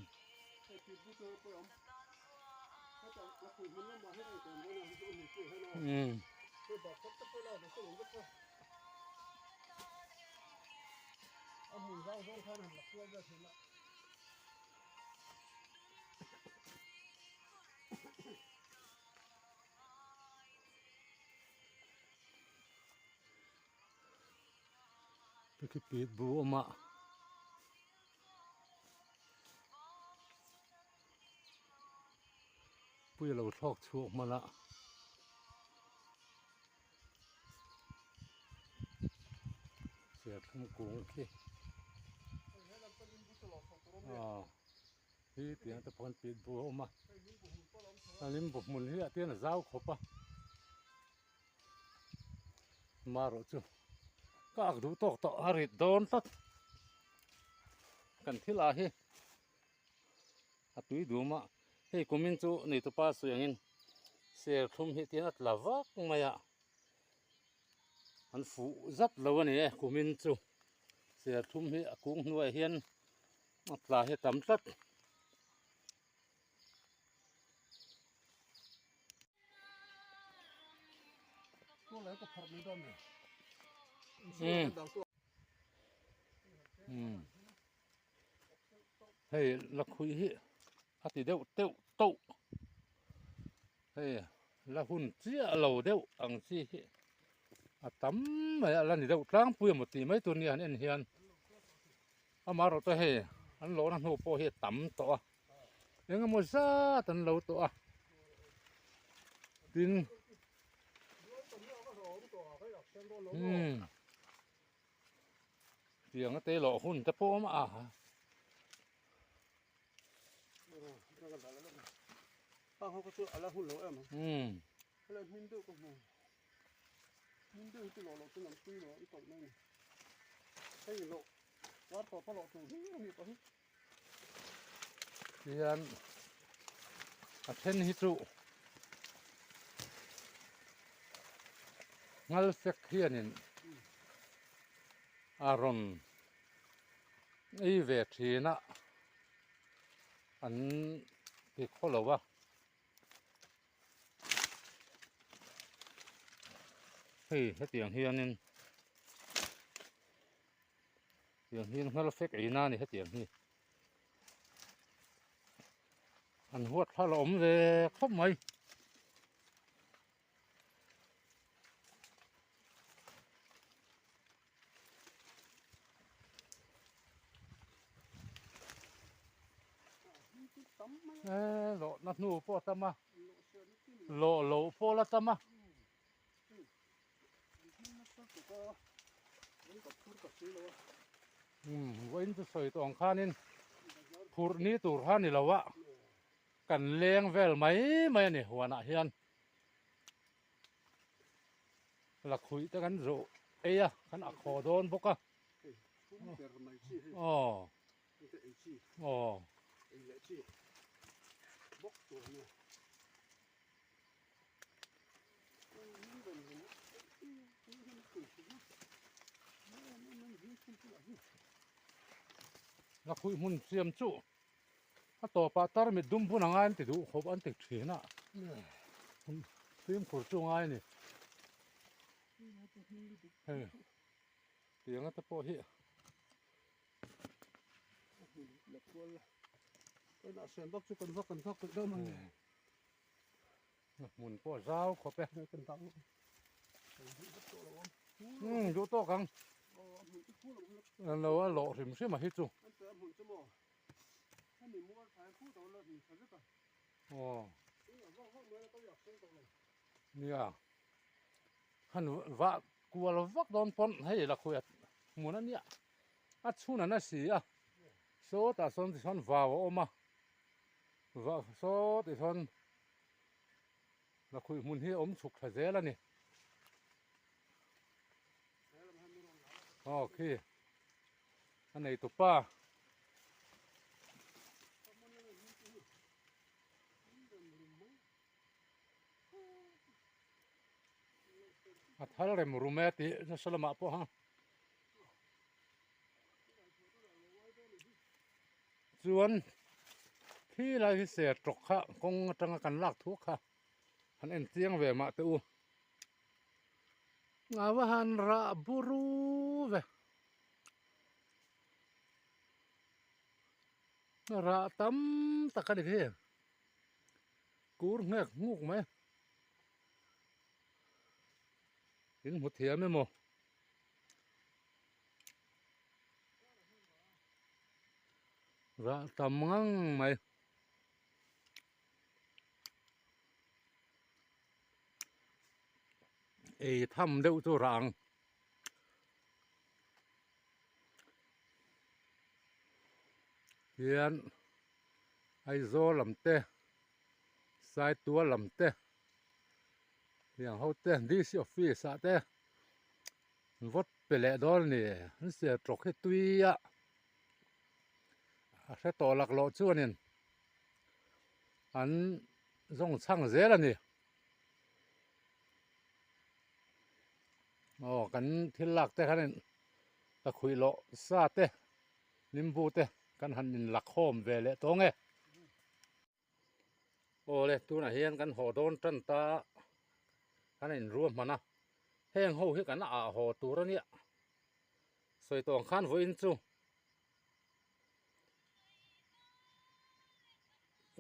Speaker 1: Hmm. Khi pit bu awm a pui a lo thlawk chhuak hman a. Serthlum kung khi aw hi tiang te pawh hian pit bu a awm a a limbu hmun hi ah te hian a zau khawp a marawh chu ka ak duh tawk tawh a rit dawn tlat kan thil ah hi a tui dum a hei kumin chu neitupa sawi angin serthlum hi tihian a tla vak mai a. An fuh zat lo a ni e kumin chu serthlum hi a kung hnuaiah hian a tla hi a tam tlat. Hei lakhuih hi a ti deuh teuh tauh hei la hun chiah lo deuh ang chi hi a tam mai a la ni deuh tlangpui emaw tih mai tur nia han en hian amaherawh chu hei an lawhna hnu pawh hi a tam tawh a eng emaw zat an lo tawh a tin umm tiang a te lawh hun te pawh a awm a. Umm. Tihian a then hi chu ngal fek hianin a rawn ei ve thin a an ti khaw lo a. Hei hetiang hianin tiang hian nghal fek ei na a ni hetiang hi an huat thla la awm ve khawp mai. E lawh na hnu pawh a tam a lawh loh pawh la tam a. Umm vawiin chu sawi tawh ang khanin phurh ni tur kha ni lo a kan leng vel mai mai a ni huanah hian. Lakhuih te kan zawh ei a kan ak haw dawn bawk a aw aw Lakhuih hmun siam chu A tawpah tarmit dum bun a ngai an ti duh khawp an ti thin a, fimkhur chu a ngai a ni. Hei tianga te pawh hi. Hmun pawh a zau khawp e. Umm duh tawk ang. Lo a lawh hrim hrim a hi chu. Aw nia han vah kual vak dawn pawn hei la khawi hmun a nia a chhun a na si a sawtah sawn tichuan vau a awm a vah saw tichuan lakhuih hmun hi a awm chhuk thla zel a ni aw khi. A nei tupa. A thal rem rum e tih nasa lamah pawh ha. Chuan khi lai hi ser tawk kha kawng atanga kan lak thuak kha han en chiang ve mah teh u. A va han rah buru ve. Rah tam tak a ni khi. Kur nghek nghuk mai. In hmu thiam emaw. Rah tam ngang mai. Ei tham deuh chu rah ang. Hian Aizawl lam te Saitual lam te tiang ho te D_C office ah te an vawt pe leh dawn a ni an ser tawk hi tui a a hre tawh laklawh chuanin an zawng chhang zel a ni. Aw kan thil lak te khan in ka khuih loh sa te nimbu te kan han in la khawm ve leh tawng e. Aw le tunah hian kan haw dawn tan ta kan in ruahman a. Heng ho hi kan ah haw tur a nia. Sawi tawh ang khan vawiin chu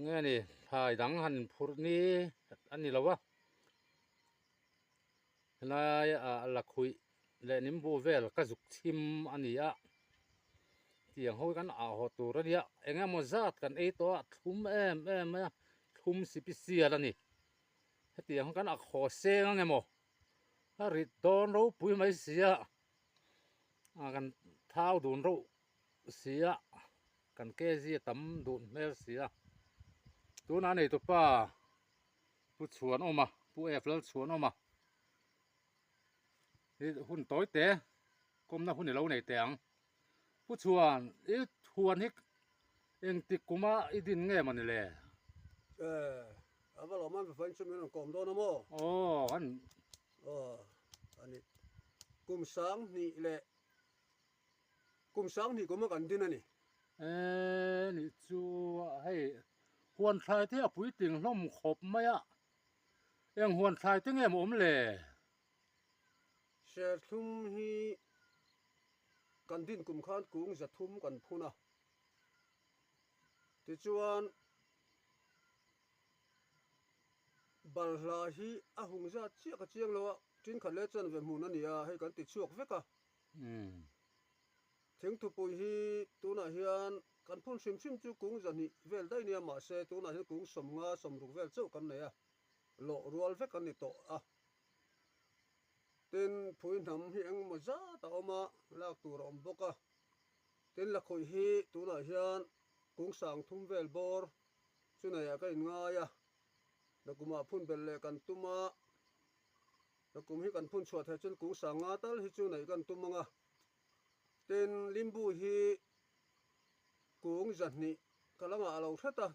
Speaker 1: nge ni thlai dang han phurh ni a ni lo a. Helai ah lakhuih leh nimbu vel ka zuk chhim a ni a. Tiang ho hi kan ah haw tur a nia. Eng emaw zat kan ei tawh a thlum em em mai a thlum sipisial a ni. Hetiang kan ak haw seng ang emaw a rit dawn ropui mai sia a kan thau dun reuh sia kan kg a tam dun hmel sia tunah a neitupa pu Chhuanawma pu F Lalchhuanawma hi hun tawi te kawmna hun i lo nei teh ang pu Chhuan i huan hi engtik kuma i din nge mawni le?
Speaker 2: Eh, a va lawm an vain chu min rawn kawm dawn a maw?
Speaker 1: Aw, an.
Speaker 2: Aw, ani. Kum sang hnih leh kum sang hnih kuma kan din a ni.
Speaker 1: Eh, nih chu hei huan thlai te a puitling hlawm khawp mai a. Eng huan thlai te nge maw awm le?
Speaker 2: Serthlum hi kan din kum khan kung zathum kan phun a. Tichuan balhla hi a hung zat chiah ka chiang lo a, tin khat leh chuan ve hmun a ni a, hei kan ti chhuak vek a. Thingthupui hi tunah hian kan phun hrim hrim chu kung zahnih vel daih nia mahse tunah hian kung sawmnga sawmruk vel chauh kan nei a, lawh rual vek an ni tawh a. Tin, phui hnam hi engemaw zat a awm a, lak tur a awm bawk a. Tin, lakhuih hi tunah hian kung sang thum vel bawr chu neiah ka inngai a, nakumah phun belh leh kan tum a, nakum hi kan phun chhuah theih chuan kung sang nga tal hi chu neih kan tum ang a. Tin, limbu hi kung zahnih ka la ngah lo hret a,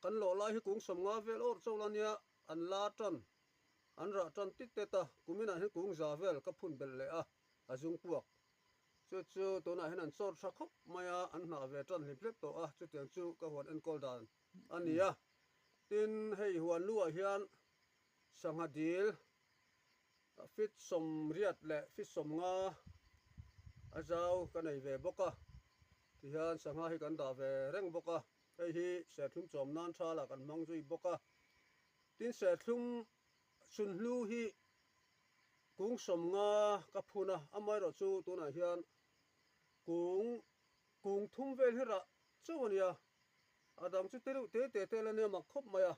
Speaker 2: kan lawh lai hi kung sawmnga vel awr chauh la nia, an la tan. An rah tan tit tet a, kuminah hian kung za vel ka phun belh leh a, a zung puak. Chu chu tunah hian an chawr tha khawp mai a, an hnah ve tan hlip hlep tawh a, chutiang chu ka huan enkawl dan a ni a. Tin, hei huan lu ah hian sangha dil fit sawmriat leh fit sawmnga a zau ka nei ve bawk a, tihian sangha hi kan dah ve reng bawk a, hei hi serthlum chawm nan tha lah kan hmang zui bawk a. Tin serthlum sunhlu hi kung sawmnga ka phun a, amaherawh chu tunah hian kung kung thum vel hi rah chauh a nia, a dang chu te reuh te te te la nia mak khawp mai a,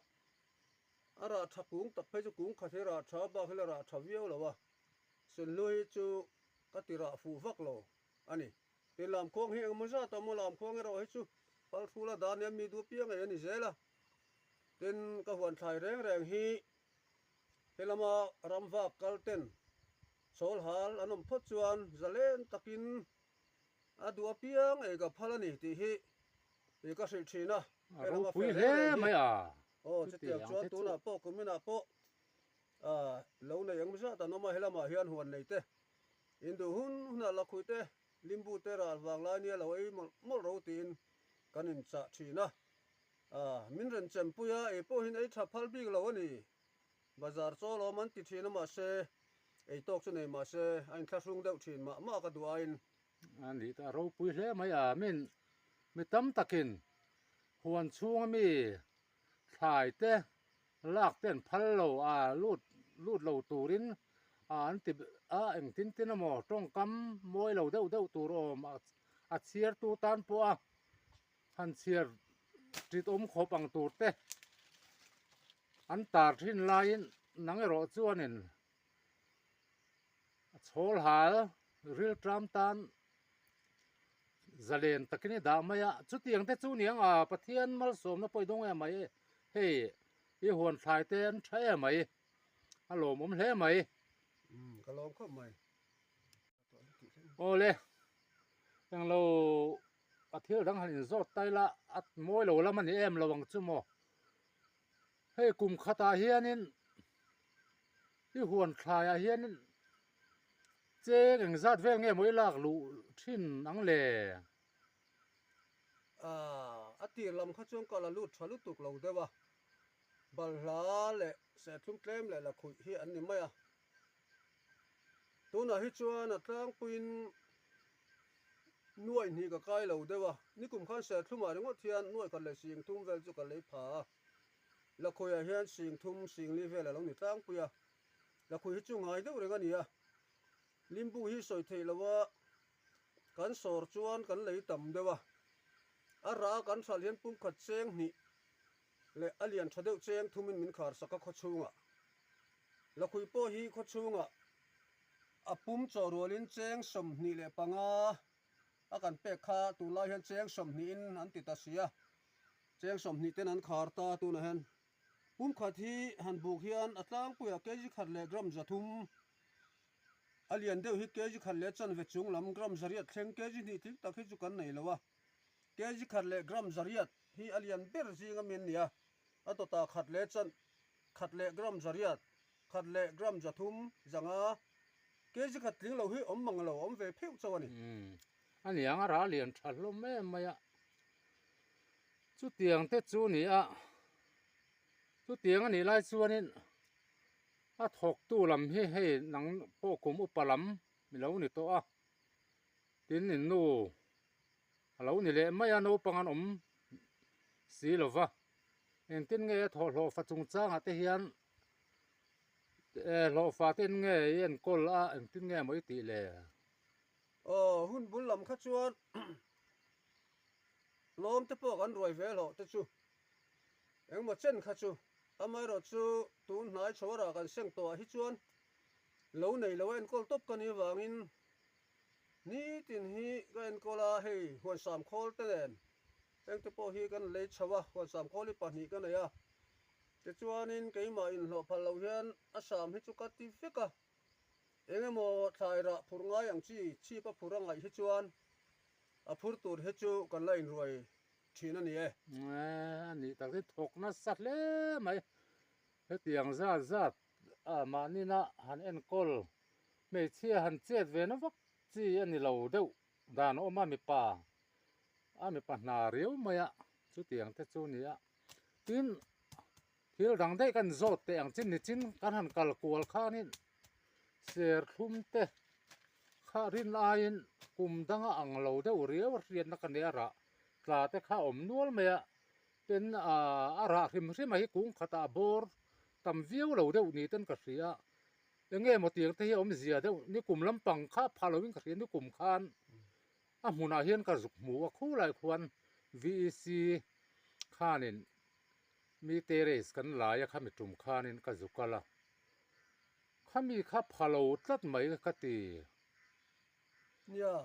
Speaker 2: a rah tha kung tak phei chu kung khat hi rah tha bak hi la rah tha viau lo a, sunhlu hi chu ka ti rah fuh vak lo a ni. Tin lamkhuang hi engemaw zat a awm a, lamkhuang erawh hi chu pal thu la dan nia mi duh piang ei a ni zel a. Tin, ka huan thlai reng reng hi helama ram vak kal ten chawl hal an awm phawt chuan zalen takin a duh apiang ei ka phal a ni tih hi i ka hrilh thin a.
Speaker 1: A ropui hle mai a.
Speaker 2: Aw, chutiang chuan tunah pawh kuminah pawh lo nei eng zat an awm a, helamah hian huan nei te induh hun hunah lakhuih te, limbu te ral vang lai nia lo ei mawlh mawlh ro tiin kan inchah thin a. A, min rawn chempui a, ei pawhin ei tha phal bik lo a ni. Bazar chaw lawm an ti thin a mahse, ei tawk chu nei mahse, a inthlahrung deuh thin mah mah ka duh aiin.
Speaker 1: A nih ta ropui hle mai a, min mi tam takin huan chhunga mi thlai te lak te an phal lo a, lut lut lo turin a an ti a, engtin tin emaw tawngkam mawi lo deuh deuh tur awm a chhiartu tan pawh a. Han chhiar tit awm khawp ang tur te an tar thin laiin nang erawh chuanin a chhawl hal ril tram tan zalen takin i dah mai a chutiang te chu niang a Pathian malsawmna pawh i dawng em mai hei i huan thlai te an tha em mai a lawmawm hle mai.
Speaker 2: Umm ka lawm khawp mai.
Speaker 1: Awle englo a thil dang han inzawt ta ila a mawi lo lam a ni em lo ang chu maw hei kum khatah hianin i huan thlaiah hianin cheng engzat vel nge maw i lak luh thin ang le?
Speaker 2: Aaa a tir lam kha chuan ka la lut tha lutuk lo deuh a, balhla leh serthlum tlem leh lakhuih hi an ni mai a. Tunah hi chuan a tlangpuiin nuaih hnih ka kai lo deuh a, nikum khan serthlumah ringawt hian nuaih khat leh sing thum vel chu ka lei pha a, lakhuiah hian sing thum sing li vel a lo ni tlangpui a, lakhui hi chu ngai deuh reng a ni a, limbu hi sawi theih loh a kan sawr chuan kan lei tam deuh a, a rah kan hralh hian pumkhat cheng hnih leh a lian tha deuh cheng thumin min khar sak a khawchhungah. Lakhui pawh hi khawchhungah a pum chaw rualin cheng 25 a kan pek kha tunlai hian cheng 20 in an ti ta si a, cheng 20 ten an khar ta tunah hian pum khat hi han buk hian a tlangpuiah kg khat leh gram 300 a lian deuh hi kg khat leh chanve chung lam gram 800 thleng kg hnih tling tak hi chu kan nei lo a, kg khat leh gram 800 hi a lian ber zing a mi an ni a, a tawtah khat leh chan khat leh gram 800, khat leh gram 300 zanga kg khat tling lo hi awm mang lo awm ve pheuh chauh a ni.
Speaker 1: Umm, a niang a rah lian tha hlawm em mai a, chutiang te chu ni a, chutiang a nih lai chuanin a thawktu lam hi hei nang pawh kum upa lam mi lo ni tawh a, tin in nu a lo ni leh mai a naupang an awm si lo va engtin nge a thawhhlawhfa chungchangah te hian eh hlawhfa te in nge i enkawl a engtin nge maw i tih le?
Speaker 2: Aw hun bul lam kha chuan lawm te pawh kan ruai ve hlawh te chu engmaw chen kha chu amaherawh chu tun hnai chho a rah kan seng tawh ah hi chuan lo nei lo a enkawl tawp ka nih avangin Nitin hi ka enkawl a, hei huansam khawl te nen heng te pawh hi kan lei chho a, huansam khawl hi pahnih ka nei a, tichuanin keimah inhlawh phal loh hian a sam hi chu ka ti vek a, eng emaw thlai rah phur ngai ang chi chhip a phur a ngaih hi chuan a phur tur hi chu kan la inruai thin a ni e.
Speaker 1: A nih tak hi thawk nasa hle mai, hetiang zat zat a mahnina han enkawl Hmeichhia han chet ve na vak chi a ni lo deuh dan a awm a, mipa a mipa hna riau mai a, chutiang te chu a ni a. Tin, thil dang daih kan zawt teh ang chin nichin kan han kal kual khanin serthlum te kha rin aiin kum danga ang lo deuh riau a hriatna ka nei a, rah tla te kha a awm nual mai a, tin a rah hrim hrim a hi kung khatah a bawr tam viau lo deuh ni ten ka hria a. Enge maw tiang te hi a awmzia deuh nikum lampang kha phah loin ka hria nikum khan a hmunah hian ka zuk hmu a khulai khuan VEC khanin mi terrace kan lai a khami tum khanin ka zuk kal a khami kha pha lo tlat mai ka ti.
Speaker 2: Nia,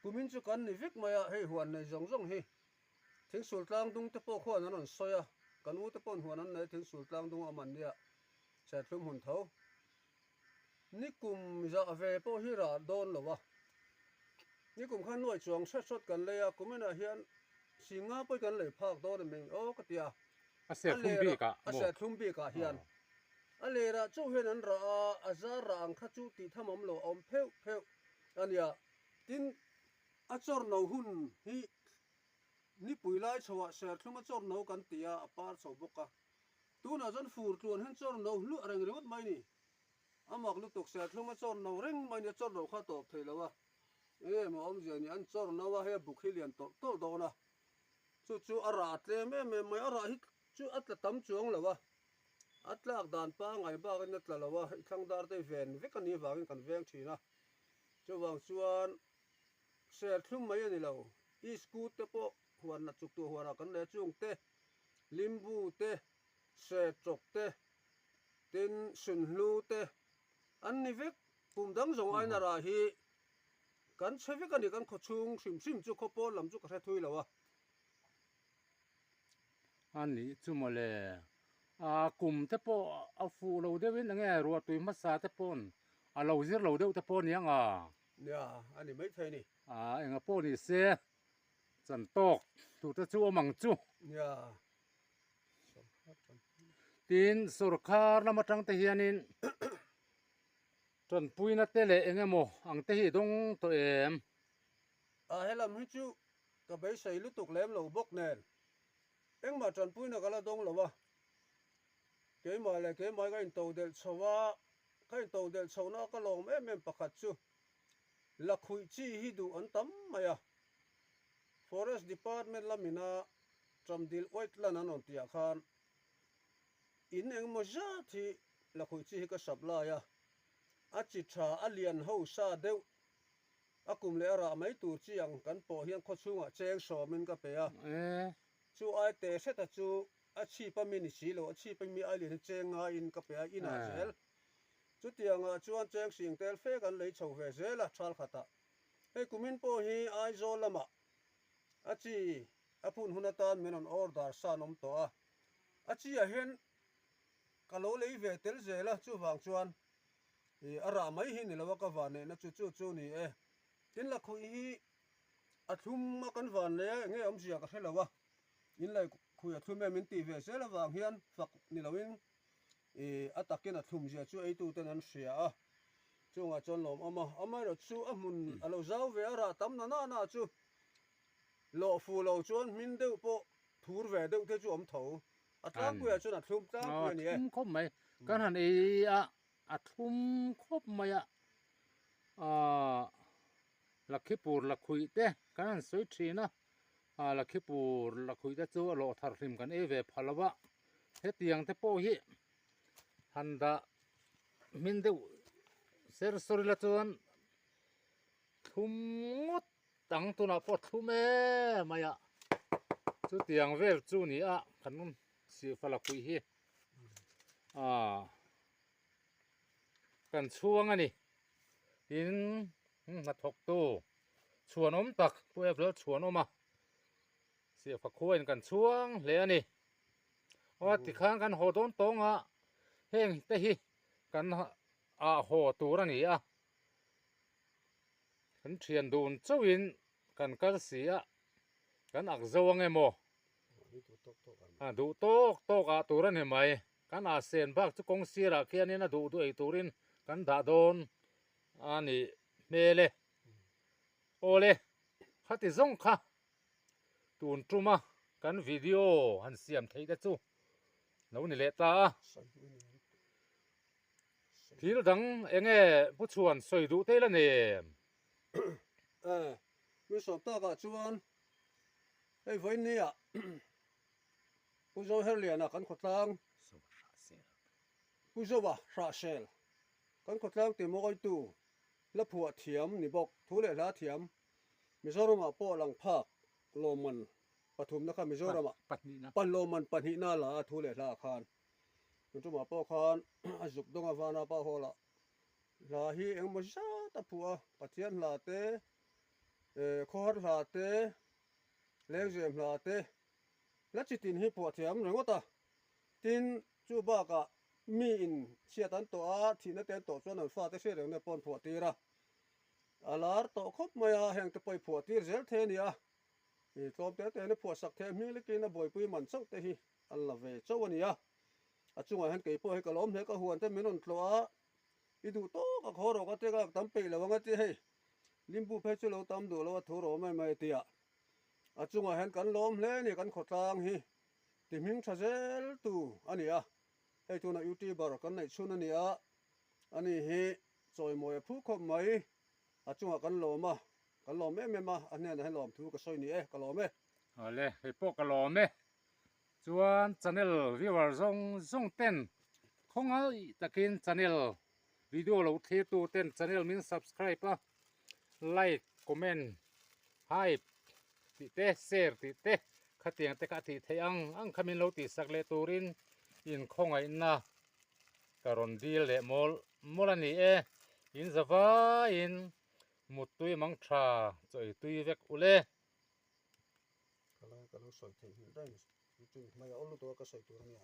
Speaker 2: kumin chu kan ni vek mai a, hei huan nei zawng zawng hi Thingsul tlang dung te pawh khuan an rawn sawi a, kan u te paw'n huan an nei Thingsul tlang dung a awm an nia. Serthlum hun tho. Nikum zah ve pawh hi rah dawn lo a. Nikum khan nuai chuang hret hrawt kan lei a, kum enah hian singa pawh hi kan lei phak dawn em eng aw ka ti a.
Speaker 1: A serthlum bik ah
Speaker 2: maw? A serthlum bik ah hian. A lerah chauh hian an rah a, a zar rah ang kha chu tih tham awm lo a awm pheuh pheuh a nia. Tin, a chawr no hun hi nipui lai chhoah serthlum a chawr no kan ti a, a par chho bawk a. Tunah chuan fur tluan hian chawr no hluah reng ringawt mai ni. A mak lutuk serthlum a chawr no reng mai ni, a chawr no kha a tawp thei lo a. Enge maw awmzia ni, an chawr no a, hei a buk hi lian tawlh tawlh dawn a. Chu chu a rah tlem em em mai, a rah hi chu a tla tam chuang lo a. A tlak dan pangngai bakin a tla lo a, i thlang dar te hi ven vek a nih vangin kan veng thin a. Chuvang chuan serthlum mai a ni lo, iskut te pawh huan chuk tur huanah kan nei a, chung te Limbu te, Serchawk te, tin Sunhlu te an ni vek. Kum dang zawng aina rah hi kan chhe vek a ni, kan khawchhung hrim hrim chu khaw pawn lam chu ka hre thui lo a.
Speaker 1: A nih chu mawle, a kum te pawh a fuh lo deuhin enge ruahtui hmasa te pawn a lo zir lo deuh te pawh aniang a.
Speaker 2: Nia, a ni maithei a ni.
Speaker 1: A enga pawh ni se Chan tawk tur te chu awm ang chu.
Speaker 2: Nia.
Speaker 1: Tin, sorkar lam atang te hianin tanpuina te leh eng emaw ang te hi i dawng tawh em?
Speaker 2: A helam hi chu ka beisei lutuk lem lo bawk nen engmah tanpuina ka la dawng lo a, keimah leh keimah hi ka intodelh chho a. Ka intawng delh chhohna ka lawm em em pakhat chu lakhuih chi hi duh an tam mai a. Forest Department lamina Ṭamdil Wetland an rawn tihah khan in engemaw zat hi lakhuih chi hi ka supply a, a chi tha a lian ho sa deuh a kum leh a rah mai tur chi ang kan pawh hian khawchhungah cheng sawmin ka pe a. Chu ai teh hreta chu a chhip a mi ni si lo, a chhip a mi ai lian hi cheng ngaiin ka pe a, inah zel. Chutiangah chuan cheng sing tel fe kan lei chho ve zel a, thal khatah. Hei kumin pawh hi Aizawl lamah a chi a phun hun atan min rawn order san awm tawh a, a chi ah hian ka lo lei ve tel zel a, chuvang chuan ih a rah mai hi ni lo a ka van neihna chu chu chu ni e. Tin lakhuih hi a thlum a kan van nei a, eng nge awmzia ka hre lo a. In lei khui a thlum em in tih ve zel avang hian fak ni loin ih a takin a thlum zia chu eitu ten an hria a, chungah chuan lawm awm a, amaherawh chu a hmun a lo zau ve a, rah tam na na na chu lawh fu lo chuan hmin deuh pawh thur ve deuh te chu awm tho, a tlangpuiah chuan a thlum tlangpui a ni e.
Speaker 1: A thlum khawp mai, kan han ei a, a thlum khawp mai a, aah Lakhipur lakhuih te kan han sawi thin a. Ah Lakhipur lakhuih te chu a lawh thar hlim kan ei ve pha lo a, hetiang te pawh hi han dah hmin deuh ser sawr ila chuan thlum ngawt ang tunah pawh thlum em mai a, chutiang vel chu ni a kan sihfa lakhuih hi ah kan chhuang a ni tin hnathawktu chhuanawm tak Pu April chhuanawm a Sihfa khuain kan chhuang hle a ni. Aw tikhan kan haw dawn tawng a, heng te hi kan ah haw tur a ni a, kan thian dun chauhin kan kal si a, kan ak zo ang emaw? Duh tawk tawk ah tur a ni mai, kan ah sen bak chu kawng sirah khianin a duh duh ei turin kan dah dawn a nih hmel e. Awle, khati zawng kha tun tuma kan video han siam theih te chu lo ni leh ta a. Thil dang enge Pu Chhuan sawi duh te ila nem?
Speaker 2: E, mi sawm takah chuan hei vawinia Pu Zoherliana kan khawtlang Pu Zoa Hrahsel kan khawtlang timawitu Hla phuah thiam ni bawk, thu leh hla thiam Mizoramah pawh lang phak lawmman pathumna kha Mizoramah pan lawmman pahnihna la a thu leh hla ah khan tun tumah pawh khan a zuk dawng a vana pa hall ah hla hi engemaw zat a phuah a, Pathian hla te, khawhar hla te, lengzem hla te, hla chitin hi phuah thiam ringawt a, tin chu bakah Mi in chhiat an tawh a, thihna te an tawh chuan an fate hriat reng na pawh an phuah tir a. A lar tawh khawp mai a, heng te pawh i phuah tir zel thei a ni a. I tlawm te te hian a phuah sak thei a, hming lekin a buaipui man chauh te hi an la ve chauh a ni a. A chungah hian kei pawh hei ka lawm hle, ka huan te min rawn tlawh a, i duh tawk a khaw rawh ka tia ka tam peih lo ang a ti hei, limbu phei chu lo tam duh lo a thu rawh mai mai a ti a. A chungah hian kan lawm hle a ni, kan khawtlang hi ti hming tha zel tu a ni a. Hei tunah youtuber kan neih chhun a ni a, ani hi chawimawi a phu khawp mai, a chungah kan lawm a, kan lawm em em a, a hnenah hian lawm thu ka sawi ni e, ka lawm e.
Speaker 1: Awle, hei pawh ka lawm e. Chuan channel viewer zawng zawng ten khawngaih takin channel video lo thlir tu ten channel min subscribe a, like, comment, hype tih te share tih te khatiang te kha a tih theih ang ang kha min lo tih sak leh turin inkhawngaihna ka rawn dil leh mawl mawl a ni e in zavaiin muttui mang tha chaw ei tui vek ule.
Speaker 2: Ka lo sawi theih nghilh daih ni chu hmai a awl lutuk a ka sawi tur a nia.